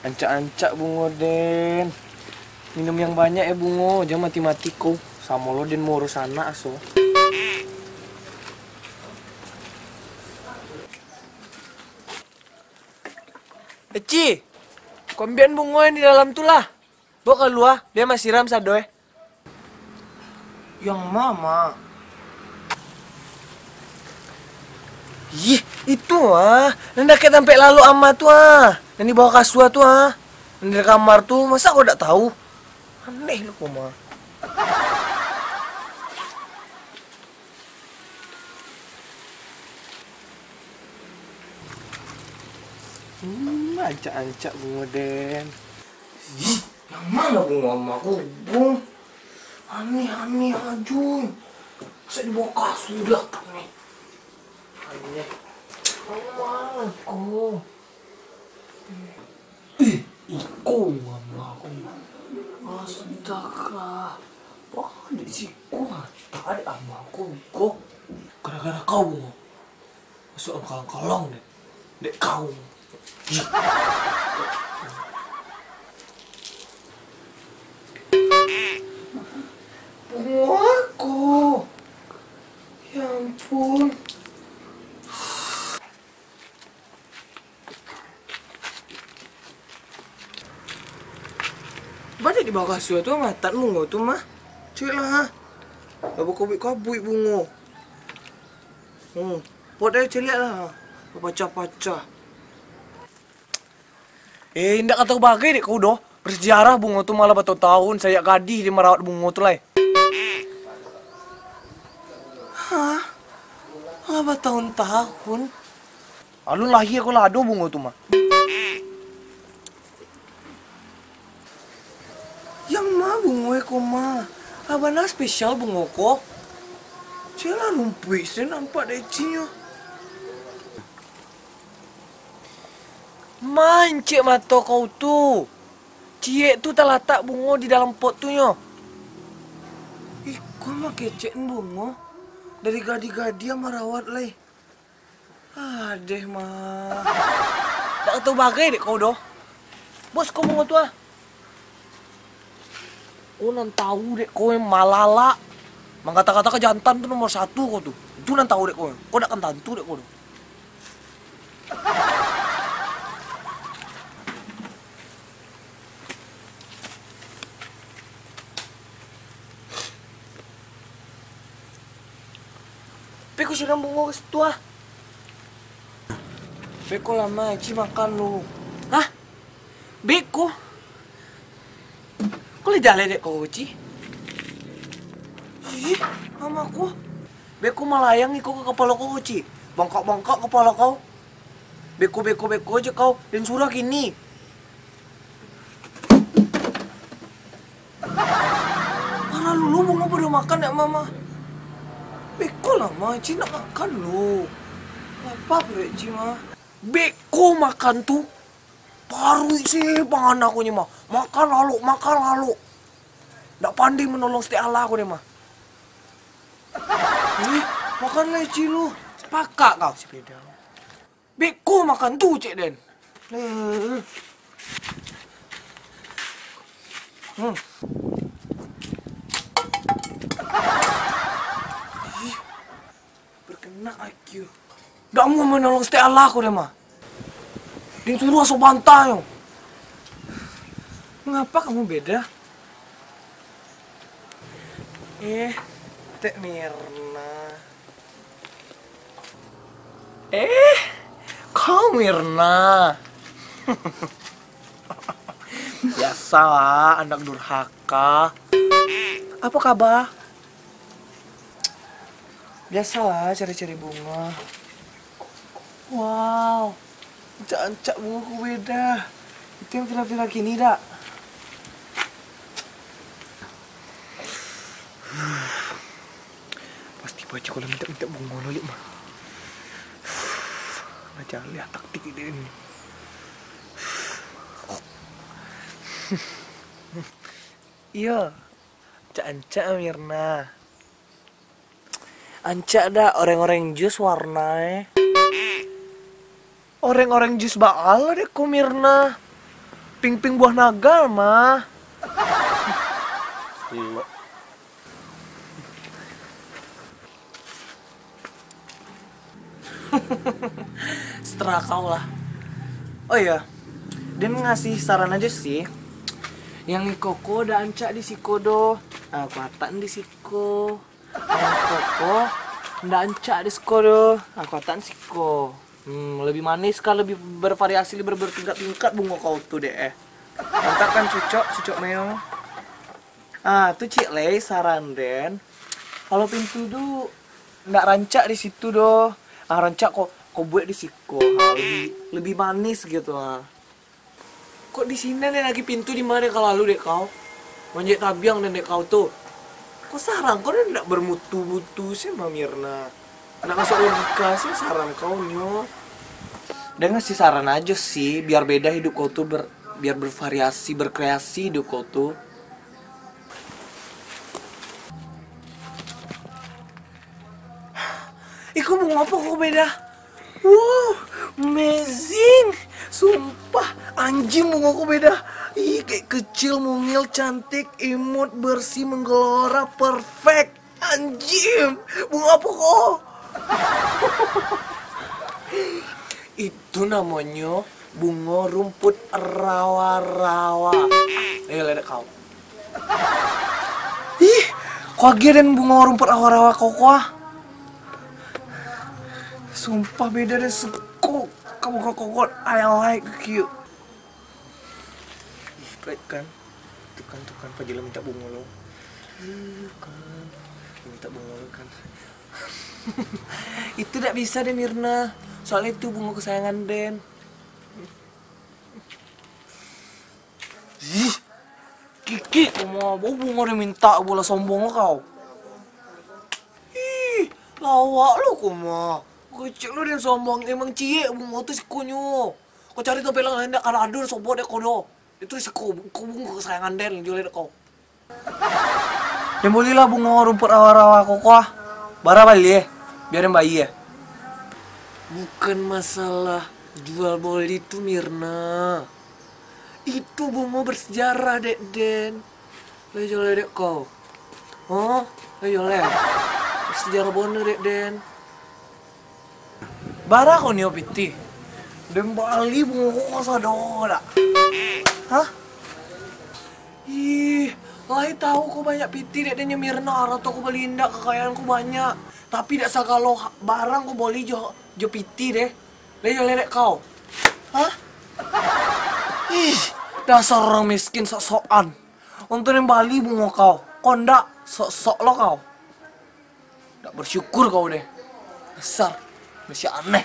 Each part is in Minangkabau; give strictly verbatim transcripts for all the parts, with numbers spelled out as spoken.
Ancak-ancak Bungo den. Minum yang banyak ya Bungo, jan mati-mati ko. Samo lo den mauruih anak aso. Eci, ko ambiakan Bungo yang di dalam tu lah. Bawa kalua, bia masiram sado eh. Yang ma, Mak? Ih, itu ah, nan dakek tampek lalok Ama tu ah, nan di bawah kasua tu ah, nan di kamar tu, masa kau dak tahu? Aneh lo kau mah. Hmm, ancak-ancak Bungo den. Ih, yang ma bungo Ama ko, Bungo? Aneh-aneh ajo. Masa di bawah kasua dah aneh. Aneh. Ama ko. Ih, iko Ama ko. Astaga. Wah, di siko ada Ama ko, ko. Gara-gara kau, Bungo. Masuak kalang-kalang dek, dek kau. Bungo ko. Ya ampun. Baliak di bawah kasua tu, Mah. Tat Bungo tu, Mah. Cuik lah, ha. Lah bakabuik-kabuik Bungo. Hmm. Pot deh, caliak lah. Bapacah-pacah. Eh, indak ka tau bagai dek kau doh. Bersejarah Bungo tu malah batahun-tahun, sajak gadih dia marawat Bungo tu lai. Hah? Lah batahun-tahun? Alun lahia ko lah ado Bungo tu mah. Yang ma bungo ko mah? Lah bana spesial bungo ko. Cek lah rumpuik se nampak dek ecinyo. Ma encek mato kau tu. Ciek tu talatak bungo di dalam pot tu nyo. Iko mah kecek bungo. Dari gadih-gadih marawat lai. Adeh mah. Dak tau bagai dek kau doh. Bos kau bungo tu ah. Kau nan tau dek kau yang malalak. Mangkata-kata ka jantan tu nomor satu kau tu. Itu nan tau dek kau. Kau dak kan tantu dek kau tu. Beko siram bungo ka situ ah. Beko lah ma, Ci makan lu. Hah? Beko? Kau lah jaleh dek kau, Ci. Ih, mamaku. Beko malayang iko ka kapalo kau, Ci. Bangkak-bangkak kapalo kau. Beko, beko, beko je kau. Den suruah kini. Parah lu, lu bungo pado makan dak, Mama? Beko lah, Ma. Ci nak makan lu. Lapa perek Ci, Ma. Beko makan tu. Paruik se pangan aku ni, Ma. Makan lalok, makan lalok. Dak pandai manolong setek Allah aku ni, Ma. Ih, makan lah Ci lu. Pakak kau sepeda. Beko makan tu, cek den. Hmm. Ih, berkena I Q. Dak mau manolong setek Allah ko deh mah. Disuruh asuh bantanyo. Mengapa kamu beda? Eh, Tek Mirna. Eh, kau Mirna. Biasalah, anak durhaka. Apa kabar? Biasalah, cari-cari bunga. Wow, rancak-rancak bungo ko beda. Itu yang viral-viral kini dak? Pasti baco kalau minta-minta bungo lo, Lik, mah. Nah, jaleh taktik ide ni. Iyo, rancak-rancak Mirna. Rancak dak oreng-oreng jus warna e? Oreng-oreng jus baa lah dek ko Mirna. Ping-ping buah naga mah. Hmm. Seterah kau lah. Oh iya, den ngasih saran aja sih. Yang iko ko dak rancak di siko doh. Ah, kuatan di siko. Yang iko ko ndak rancak di siko doh. Ah, kuatan siko. Hmm, lebih manis kan, lebih bervariasi, lebih bertingkat-tingkat bungo kau tu dek eh. Mantap kan, cucok, cucok meo. Ah, tu ciek lai saran den. Kalau pintu tu ndak rancak di situ doh. Ah, rancak kau, kau buek di siko. Ah, lebih, lebih manis gitu ah. Kok di siko den lagi pintu di ma den ka lalu dek kau? Manjek tabiang den dek kau tu. Kok saran kau den ndak bermutu-mutu sih, Mamirna? Ndak masuk logika sih saran kau nyo. Den ngasih saran aja sih, biar beda hidup kau tu, ber-, biar bervariasi, berkreasi hidup kau tu. Iko bungo apo kok beda? Wow, amazing! Sumpah, anjing bungo kok beda. Ih, kayak kecil, mungil, cantik, imut, bersih, menggelora, perfect. Anjing, bungo apo kok? Itu namonyo bungo rumput rawa-rawa. Ayo, ledek kau. Ih, kok agiah den bungo rumput rawa-rawa koko ah. Sumpah beda den seko. Kamu kok kokot, I like you. Ih, baik kan? Tuh kan, tuh kan, Fadila minta bungo lo. Tuh kan, minta bungo lo kan. Itu dak bisa deh, Mirna. Soalnya itu bungo kesayangan den. Ih, kiki kau mah, bau bungo den minta, bola sombong kau. Ih, lawak lo kau mah. Kecek lo den sombong, emang ciek bungo tu sikonyo. Kau cari tampelan lain dak, kada ado sobok dek kau doh. Itu siko, kau bungo kesayangan den, jual dek kau. Den bolilah bungo rumput rawa-rawa koko ah. Bara bali eh, biar den bayia eh. Bukan masalah jual boli tu, Mirna. Itu bungo bersejarah dek den. Lai jaleh dek kau. Hah? Lai jaleh. Bersejarah bono dek den. Bara kau nio pitih? Den bali bungo kau kasado dak? Hah? Ih, lai tahu kau banyak pitih dek den nyo Mirna, arato kau bali indak, kakayaan kau banyak. Tapi dak sagalo ha-, barang kau boli jo, jo pitih deh. Lai jaleh dek kau. Hah? Ih, dasar urang miskin sok-sokan. Untuak den bali bungo kau, kau ndak, sok-sok lo kau. Ndak bersyukur kau deh. Dasar manusia aneh.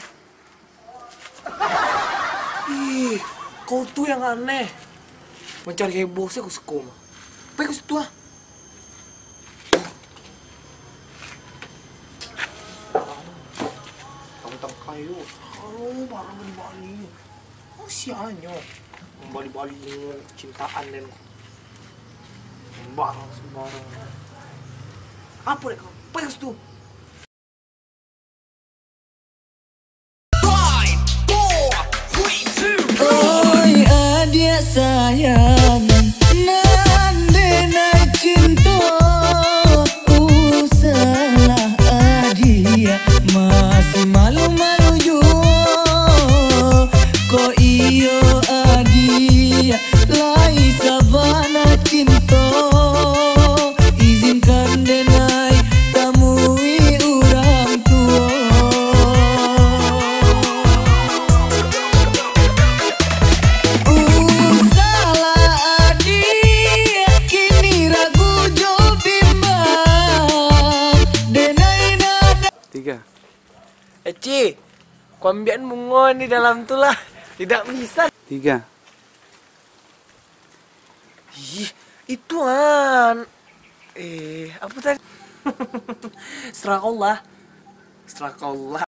Ih, kau tu yang aneh. Mancari heboh se kau suko mah. Pai ka situ ah. Tangkai tu. Kalau barang di Bali. Oh, sianyo. Mambali-bali cintaan den. Sembarang, sembarang. Apo dek kau? Pai ka situ. Oi, adiak sayang, nan denai cinto. Usahlah adiak masih malu-malu juo. Kok iyo adiak lai sabana cinto. Izinkan denai tamui urang tuo. Usahlah adiak kini ragu jo bimbang. Denai nada. Tiga. Eci, kau ambiak bungo di dalam tu lah. Tidak bisa. Tiga. Ih, itu an. Eh, apa tadi? Serakaulah. Serakaulah.